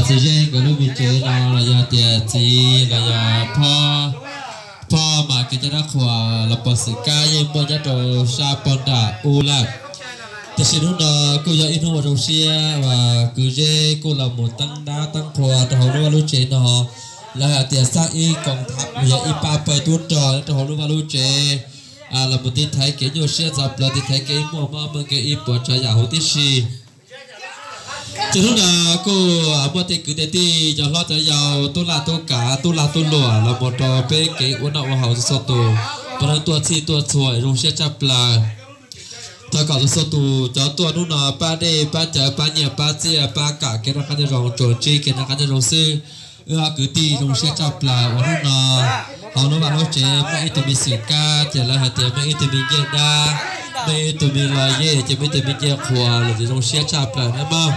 Txiv Zeej nkawd lub me tsev no los yog tias txiv los yog phoj, phoj mas kev cai dab qhuas los pom xwm kab yeej muaj nyob rau sab pog nram u lawm. Tiam sis hnub no kuj yog ib hnub uas zoo siab uas kwv Zeb kuj los mus teeb dab teeb qhua rau hauv lub vaj lub tsev no. Lawv hais tias xaj ib koos tham los yog ib pab pawg tub rog nyob rau hauv lub vaj lub tsev los mus tiv thaiv kev nyuaj siab ntxhov plawv, tiv thaiv kev muaj mob muaj nkeeg ib puas tsav yam huv tib si. Ces hnub no kuj muaj tej kwv tej tij cov hlob cov yau tub laj tub kav tub lag tub luam los mus rau peb kev ua noj ua haus txhua tus, puav leej tuaj txhij tuaj txhua zoo siab tshaj plaws. Thov kom txhua tus cov tuaj hnub no pab dej pab cawv pab nyiaj pab txiaj pab kam kev noj qab nyob zoo, tsuas ntsib kev noj qab nyob zoo xwb. Wb ob kwv tij zoo siab tshaj plaws uas hnub no hauv lub vaj lub tsev muaj ib tug me xwm kab ces lawv hais tias muaj ib tug me ncej dab, muaj ib tug me los yej ces muaj ib tug me ncej qhuas los ces zoo siab tshaj plaws nawb mog.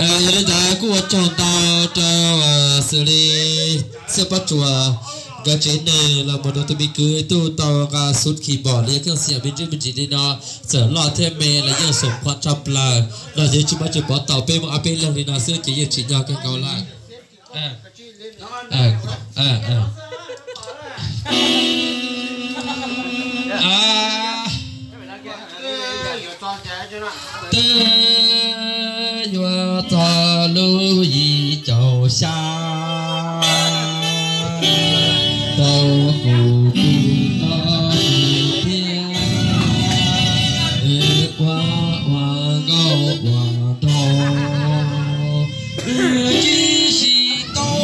Yog li ntawd kuj ua tsaug ntau rau xws li Xab Pob Tsuas nkawd tsev neeg los mus rau tus me kwv tuaj tau nqa xub khi npom li yog keej xiam me ntsis me ntsis li no, txawm loj thiab me los yeej xoom khuam tshaj plaws. No ces tsis muaj tsis pov tau peb muaj ob peb leeg li no xwb ces yeej tsim nyog kawg nkaus lawm. Twb yuav txog lub yim caum xya, tau kuv tus no thiab, ua ua nkauj ua nraug, wb tsis sib tau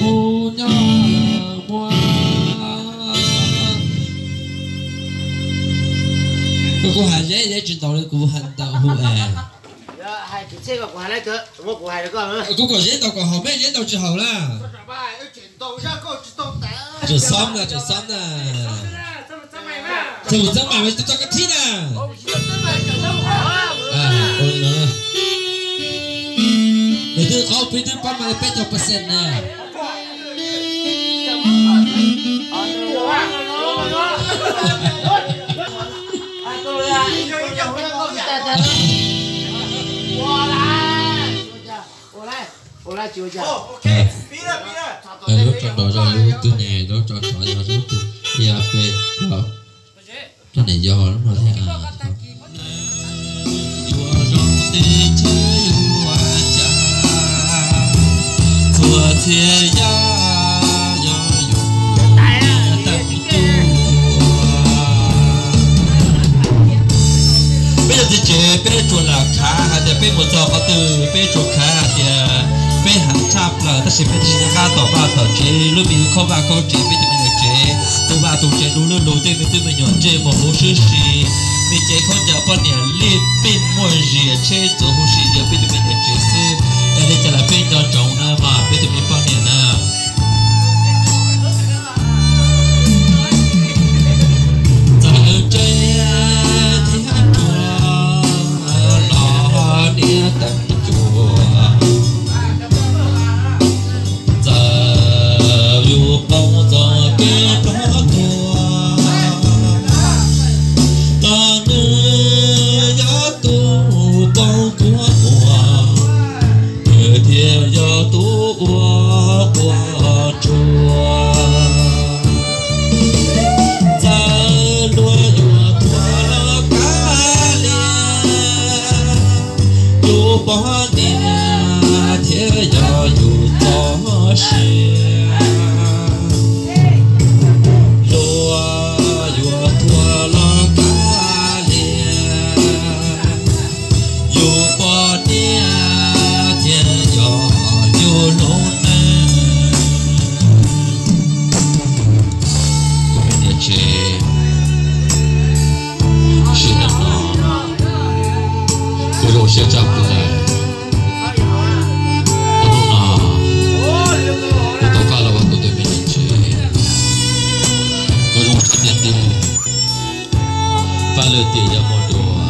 kuv nyob muaj. Kuv hais Zeb, Zeb tsis ntaus li, kuv hais ntau hu es. Kuv kom Zeb ntaus kom haum, mej Zeb ntaus tsis haum na. Tseem xob na, tseem xob na. Txog mus txeeb mais mas tau kab thib na. Nws twb qhov pib twb pab mas peb caug percent na. Lub tso nrov zog lub twg ne, lub tso tsov yog lub twg, ib ob peb plaub, tso ne yog lub no thiab. Yuav zoo teb chaws yuav cas, txhua txhia yam yog yus tag tus. Peb yog txiv tsev peb tsuas lam khav hais tias peb mus txog qhov twg peb tsuas khav hais tias peb heev tshaj plaws tab sis peb tsis nco qab tom vaj tom tsev, lub me khob vaj khob tsev, peb tus me nyuam tsev, tus vaj tus tsev, lub lub lus tej me tub me nyuam ntsej muag huv sib si, me cev khaub ncaws poj niam liaj pij muaj zias tsheb txuas huv si yog peb tus me nyuam tsev xwb. Es li cas los peb nco ntsoov na mas peb tus me poj niam na. Txawm ntse thiab ruam los niam teev cuam, txawm yus poob txog kev ploj tuag, tos nws yog tus poob kua muag, nws thiaj yog tus ua quaj tsuag. Txawm luag yuav thuam los kav liam, yus poj niam thiaj yog yus txoj sia. Luag yuav thuam los kav liam, yus poj niam thiaj yog yus lub neej. Kuv me niam tsev, sim neej no kuv zoo siab tshaj plaws. Hnub no kuv tau koj los ua kuv tus me niam tsev, kuv zoo siab tiag tiag. Paj lwm tim yog mus dua,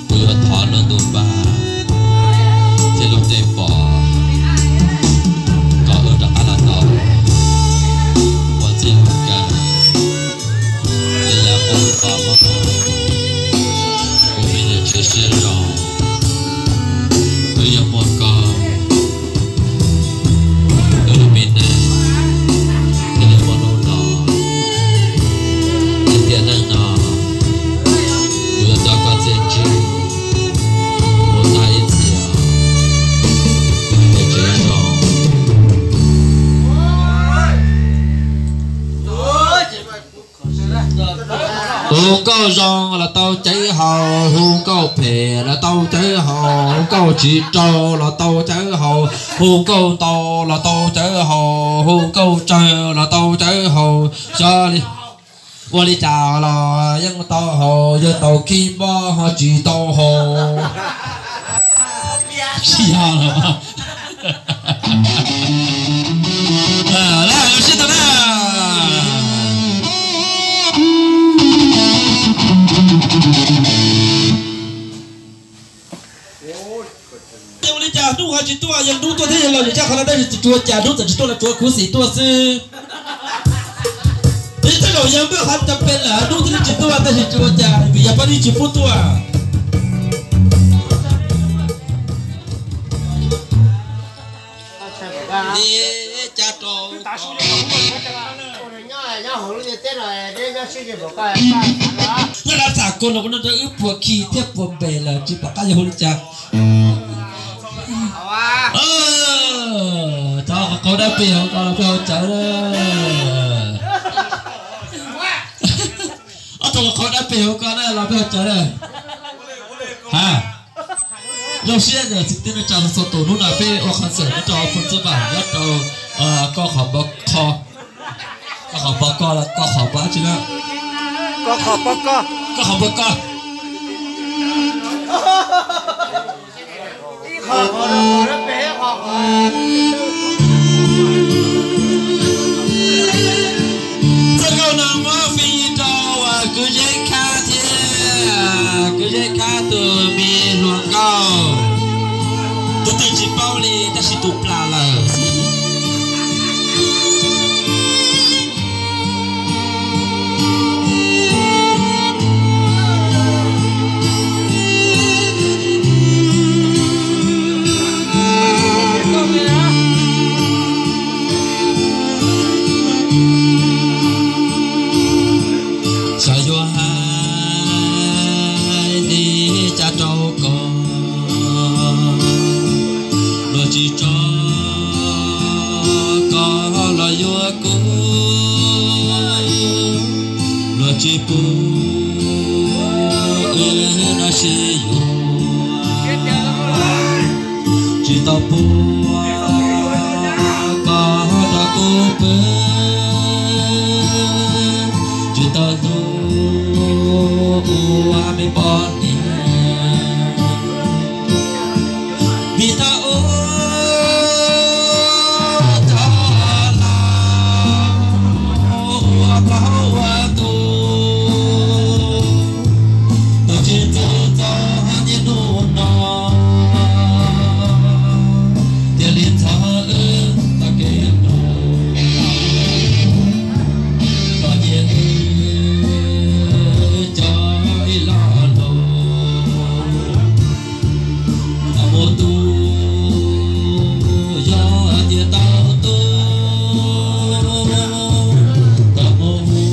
kuv yuav thov lub ntuj paj thiab lub ncej pom kom wb rov qab los tau ua txij ua nkawm, li yam qub qhov muab kuv me niam tsev siab zoo. Nkauj zoo los tau cawv haus, hu nkauj phem los tau cawv haus, hu nkauj tsis raug los tau cawv haus, hu nkauj ntau los tau cawv haus, hu nkauj tsawg los tau cawv haus. Xyov li, ua li cas los yeej tau haus, yawg tau khib mob ho tsis tau haus. Tsis yog los. Lawv sib tau na. Ua li cas hnub ho tsis tuaj, yog hnub tuaj thiab yog los zem zaj qhov no tab sis tsis tshua cas, hnub txawm tsis tuaj los tsuav khuv xim tuaj xwb. Tej zaum yog npaj qhov cov pes lawm hnub thiaj li tsis tuaj tab sis tsis ua cas vim yog pab li tsis pub tuaj. Li cas rau nyob dab txam kua los kuv nrog wb puas khi thiab puas npe lawm tsis pom qab yog hu li cas. Thov qhov qaug dab pem hauv ko los peb hauv tsawv na. Ob tug qhov qaug dab pem hauv ko na los peb hauv tsawv na. Ha, zoo siab txiv tij neej tsa txhua tus hnub no peb ua concert nyob rau Phoo Xub Vam nyob rau Koj Qhov Npov Kho, Koj Qhov Npov Koj, Koj Qhov Npov tsi na, Koj Qhov Npov Koj. Txoj nkauj no muab fij rau kuv Zeb Khab thiab kuv Zeb Khab tus me hluas nkauj, tus twg tsis paub li tab sis tus plam lawm. Xyov yuav hais li cas rau koj, luag tsis tso koj los yuav kuv, luag tsis pub wb no sib yuav, tsis tau pub koj rau kuv pw, tsis tau hlub ua me poj niam. Vim tau ua cov laus ua plaub ua tus, tau tsis txog txoj niaj hnub no, thiaj li txog wb txoj kev laus. Los cia wb cov ib lo lus, tau mus tu, yog tias tau tu, tau mus hu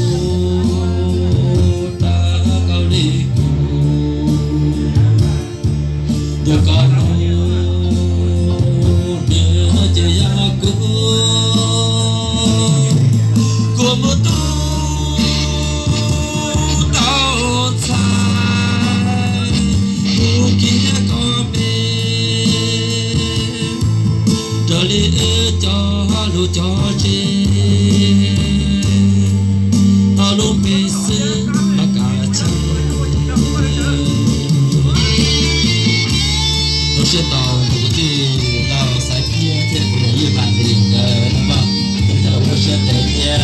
rau koj li kuv, tus koj hlub nws ces yog kuv, kuv mus tu tau ntxhais, kuv kiag koj me raws li wb cov lus cog tseg, tau lub npe xwb los kav tsij. Ua siab ntau tus kwv tij Lauj Xaiv Phiab thiab kuv yawm yij Vam Lis nkawd no mog, thiaj li ua siab ntev thiab.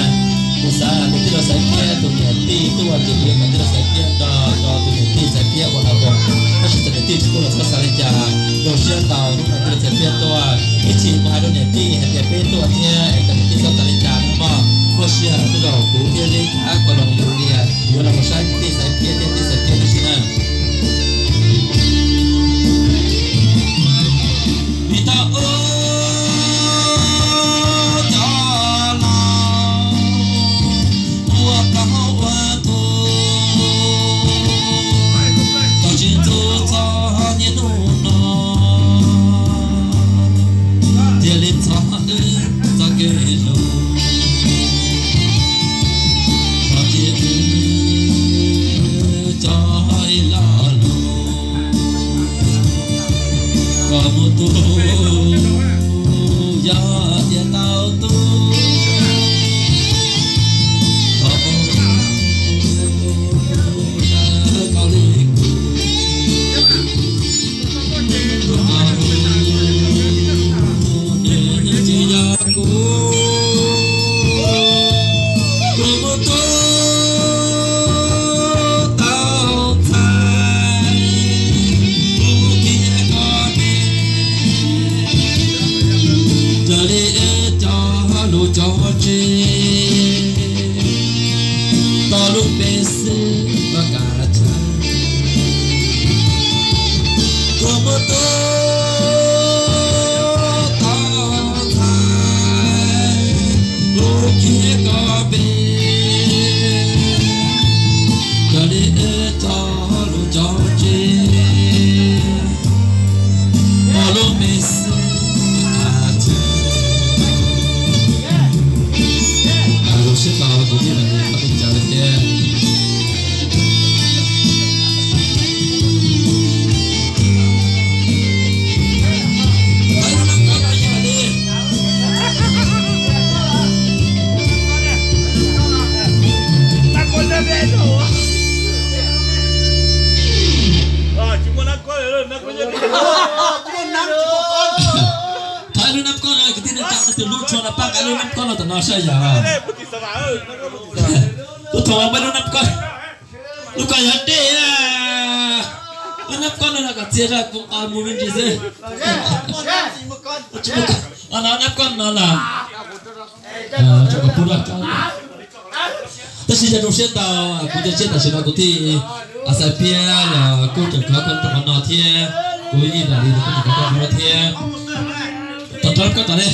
Kuv xav tus tij laug Xaiv Phiab tus niam tij tuaj ces kuv yuav kom tij laug Xaiv Phiab nrog rau tus niam tij Xaiv Phiab ua noj ua, tab sis tus niam tij tsis tuaj los txhob xav li cas. Zoo siab ntau hnub no tij laug Xaiv Phiab tuaj, ib chim kuv hais rau niam tij hais tias peb tuaj thiab es kom niam tij txhob xav li cas no mog. Muaj sij hawm tej zaum kuv thiab Zeb Khab Kos Loos Yus Lias yuav los mus saib niam tij Xaiv Phiab thiab tij Xaiv Phiab tib si na. Vim tau ua cov laus ua plaub ua tus, tau tsis txog txoj niaj hnub no, thiaj li txog wb txoj kev laus. Txog tias wb Koj mus tu, yog tias tau tu, koj mus tu, koj li kuv, koj mus tu, ces yog kuv, kuv mus tu tau ntxhais, kuv thiab koj me, raws li wb cov lus cog tseg, tau lub npe xwb koj kav tsij, kuv mus tu tau ntxhais, kuv thiab koj me, raws li wb cov lus cog tseg, tau lub npe xwb koj kav tsij. Zoo siab tau tus tij laug qhov tseeb cawv lawm thiab. Thov lub nab koj no kwv tij neej tsa tus hlub tshua no pab nqa lub nab koj no tom no saib yom. Kuv thov muab lub nab koj, lub koj yog dej, lub nab koj no los kom txias zog kuv nqa mus me ntsis xwb. No nab koj no los tab sis yog zoo siab ntau, kuv cia siab tam sim no kuv thiaj xav piav los kuj tseem khov kho rau qhov no thiab, kuv Yij Vam Lis los kuj tseem khov kho rau qhov no thiab. Tom rau koj tom ne,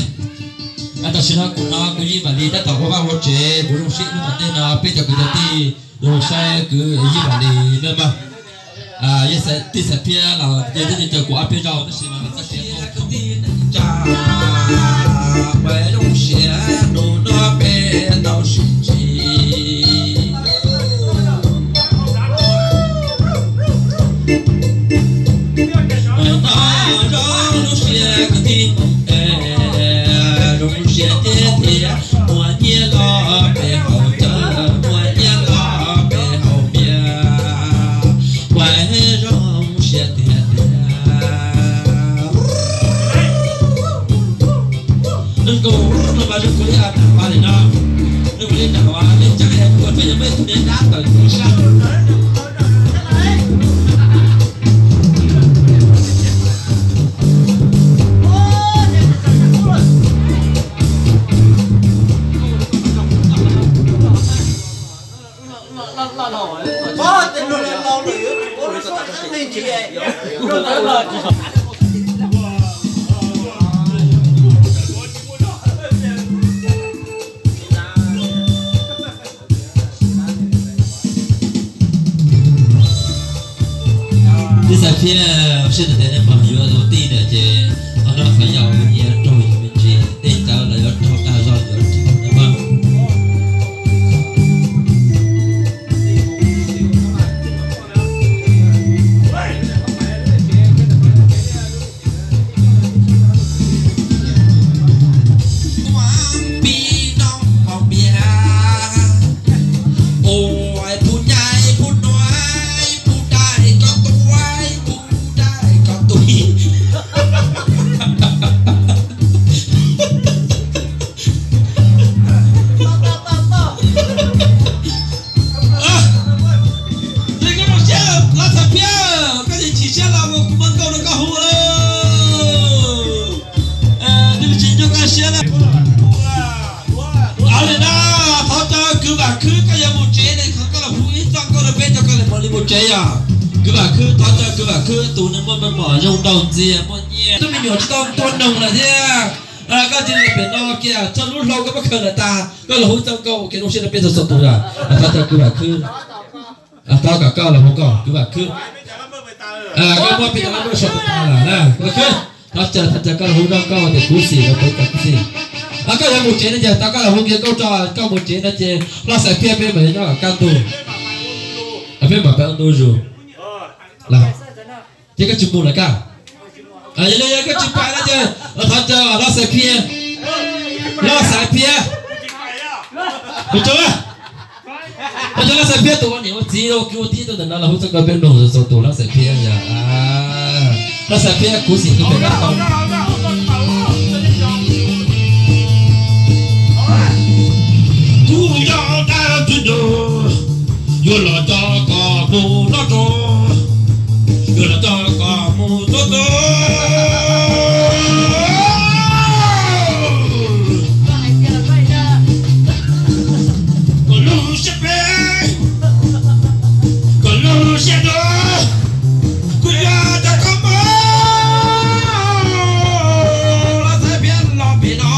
tam sim no kuv no kuv Yij Vam Lis tab tom ua vaj ua tsev puas zoo siab hnub tom ntej no peb cov kwv cov tij yuav saib kwv Yij Vam Lis na mas. Yog tij xav piav los yog tij caw kuv ob peb zaug tab sis mas txoj kev zoo siab nus no peb tau sib ntsib. Mas no zoo lub siab kwv tij, zoo siab tiag tiag, muaj nyiaj los pe hauv chaw, muaj nyiaj los pe hauv npias, kuv zoo siab tiag tiag. Zoo nkauj no mas zoo nkauj li nram vaj li no, zoo nkauj li nram vaj li, cov yog kuv pheej yuav muaj ib tug niag dab tawm tus sab. Tij xav piav seb tias nej puas yuav tus tij ntawd ces qhov no feem yog nyias raug yus me ntsis, tej cawv los yuav raug tag zog yuav raug na mas. Pib noj mov npias, ua pub nyaij pub nuav, pub dais koj tuav, pub dais koj tuav. Koj zoo siab los txhais piab, koj tsis chim siab los mus kuv muab nkauj rau koj hu lawm. Koj tsis nco koj siab na. Au li na, thov caw kwv Vam Khwb koj yuav mus tsev ne, thov koj los hu ib txoj nkauj rau peb cov koj li mus tsev yom. Kwv Vam Khwb, thov caw kwv Vam Khwb tus neeg muaj meej mom zoo nraug ntxiag muaj nyiaj, tus me nyuam tsis tau ntuag noog lawm thiab. Koj cia li pem no kiag, txog lub hlau koj muab khaws lawm tag, koj los hu txoj nkauj ua kev zoo siab rau peb txhua txhua tus yom. Thov caw kwv Vam Khwb. Thov kom koj los hu nkauj kwv Vam Khwb. Koj muab peb cov lab npawj sau tag lawm na. Vam Khwb, thov caw, thov caw koj los hu nkauj tias kuv xim los peb cov kuv xim. Koj yuav mus tsev no ces tau koj los hu kiag nkauj tso, koj mus tsev no ces hlo xaim phiaj peb mam nyob kaj ntug. Peb mam peb ua ntu zus. Ces koj tsis mus lawm kaj? Yog li yog koj tsis pais no ces thov caw Laj Xais Phiaj, Laj Xais Phiaj, tus tso, thov caw Laj Xais Phiaj tus ua niam ua txiv ua kwv ua tij tuaj ntawm no los hu txoj koj peb mloog txog tus Laj Xais Phiaj yog Laj Xais Phiaj khuv xim tus pem no. Kuv yog dab tsi ntuj, yuav los coj koj mus noj tso, yuav los coj koj mus txog txog. Koj lub siab phem, koj lub siab dub, kuv yuav coj koj mus. Laj Xais Phiaj los pem no.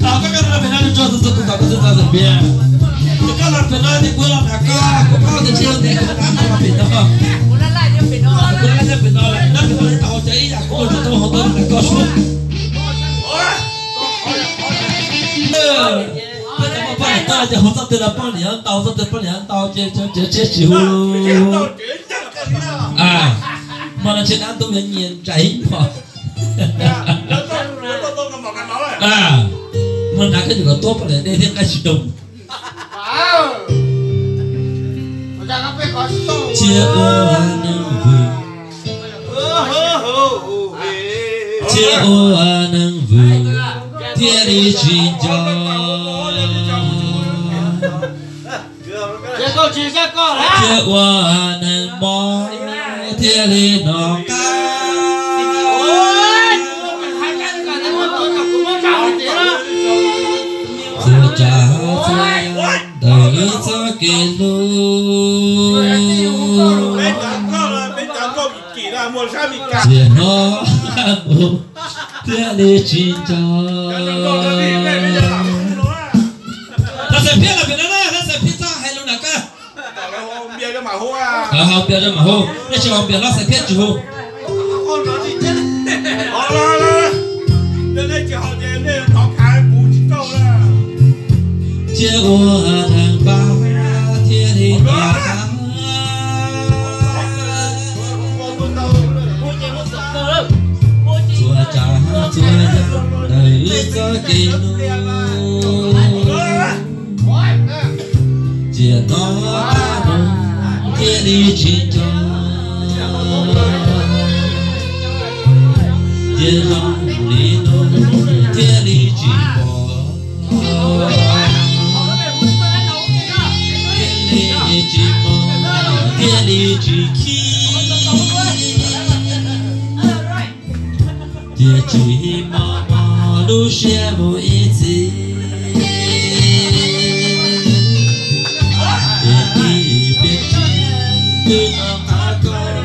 Koj los pem no, koj los pem no, kuv los nram koj, kuv paub tias tsis yog ntawd, kuv rov qab los pem no. Kuv rov qab los pem no, nyob pem no tau ces ib yam kuv ua tsis tau hauv ntawd nram koj xwb. Peb cov muaj poj niam tuaj ces hu txoj twg los poj niam ntau, txoj twg poj niam ntau ces tshiab tsis hu. Hmo no ntshe dab ntub yuav nyias ntsais ib nyuag. Mus nrad koj yuav kom tuab poj niam dej thiab nqaij tsis doo. Thiab ua neeg vwm, thiab ua neeg vwm thiaj li tsis nco. Thiab ua neeg mob thiaj li hnov qab. Txhua tsav txhua yam ntawm wb txoj kev hlub. Txias hnov mus thiaj li tsis nco. Laj Xais Phiaj los pem no na, Laj Xais Phiaj txhob hais lus nram koj. Haus npias mam hu, nej tsis haus npias Laj Xais Phiaj tsis hu. Thiab ua neeg npab thiaj li npab. Txhua tsav txhua yam ntawm wb txoj kev hlub. Txias hnov qab mus thiaj li tsis nco. Txias hnov li no thiaj li tsis pom. Thiaj li tsis pom, thiaj li tsis khib. Tiam sis mos mos lub siab mus ib txhis, es ib pliag twb nco qab koj.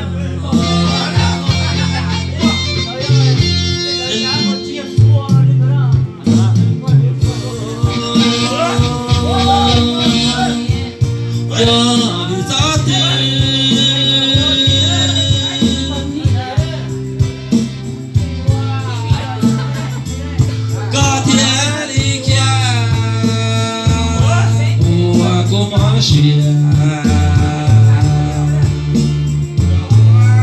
Yog vim txhob twg koj thiaj li khiav ua kuv mob siab.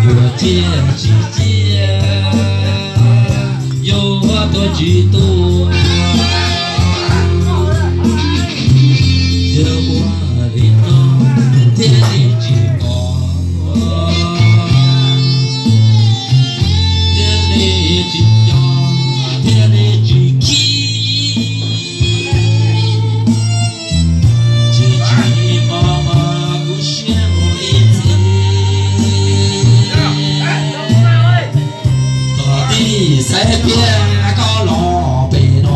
Yuav ciaj tsis ciaj, yuav tuag tsis tuag, yog ua li no thiaj li tsis pom, thiaj li tsis nco, thiaj li tsis khib. Tsis tsis mos mos kuv siab mus ib txhis. Tos tij Xais Phiaj koj los pem no.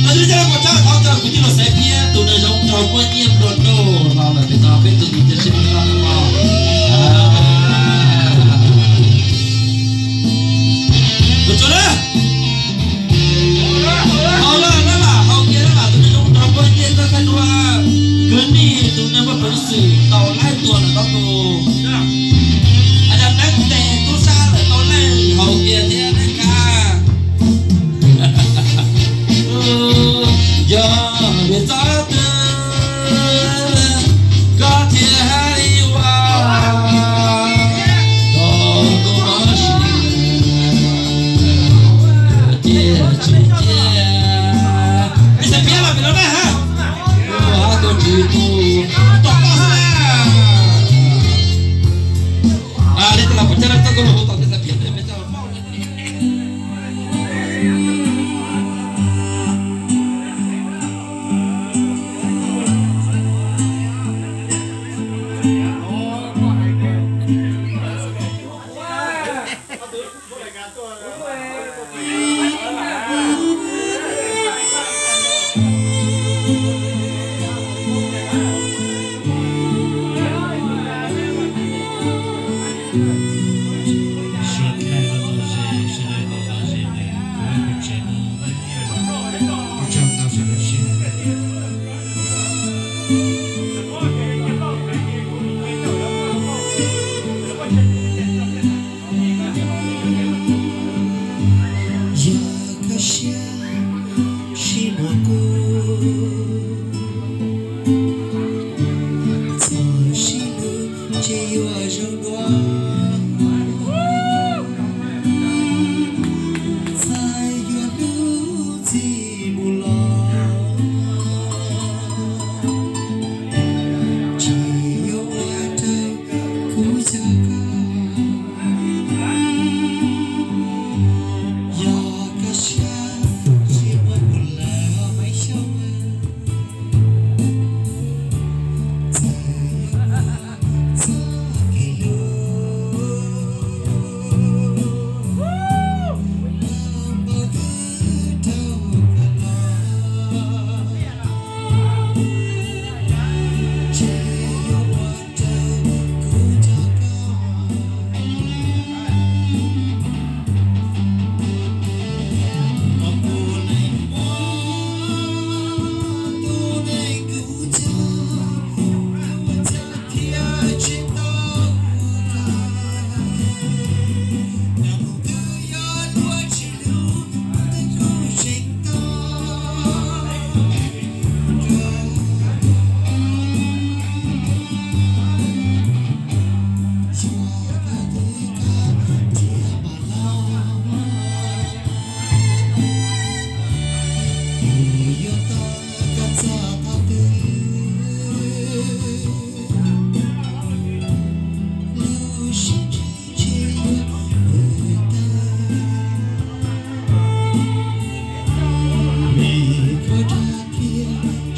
Tus neeg zoo nraug Npoj Nyiaj, thov caw kuv tij laug Xais Phiaj, tus neeg zoo nraug Npoj Nyiaj nplua nuj los lawm pem no, peb tus tus cia siab no. Tus tso na. Haus lawm na, haus kiag na, tus neeg zoo nraug Npoj Nyiaj koj txhaj dua. Kwv Nij tus neeg muaj peev xwm tau laij tuag lawm ntau tus. Yog neeb tes tub sab lawm tau laij haus kiag thiab neeb kab. Yog vim txhob twg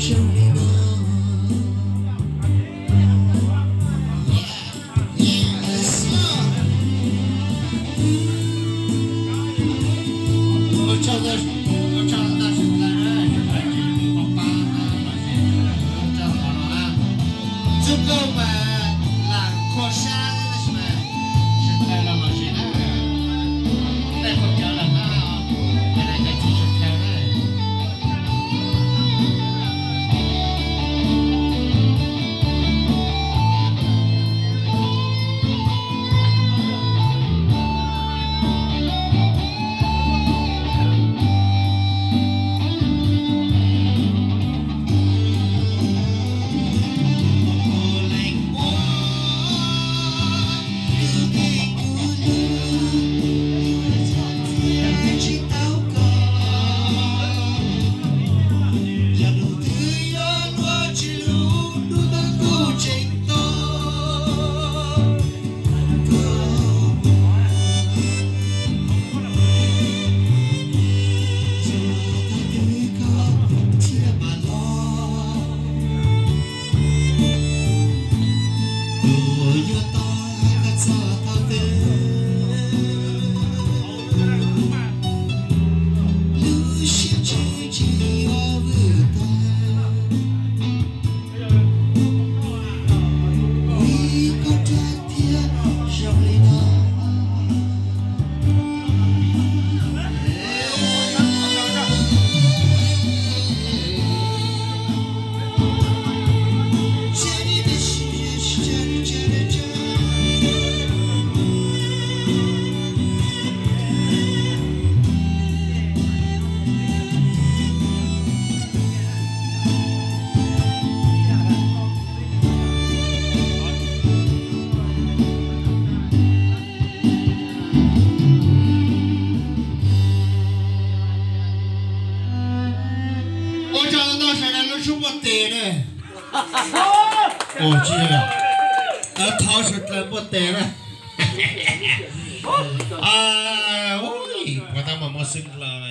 Txuj kawg mas lam kho sab tab sis mas sawv daws los lom zem na, nej qhuas cawv lawm na, es lawv cov txiv sawv daws na. Ua tsaug ntau sawv daws lub suab muaj tes na. Ua tsaug, thov sawv daws muaj tes na. Puas tab mas muaj xeeb hla.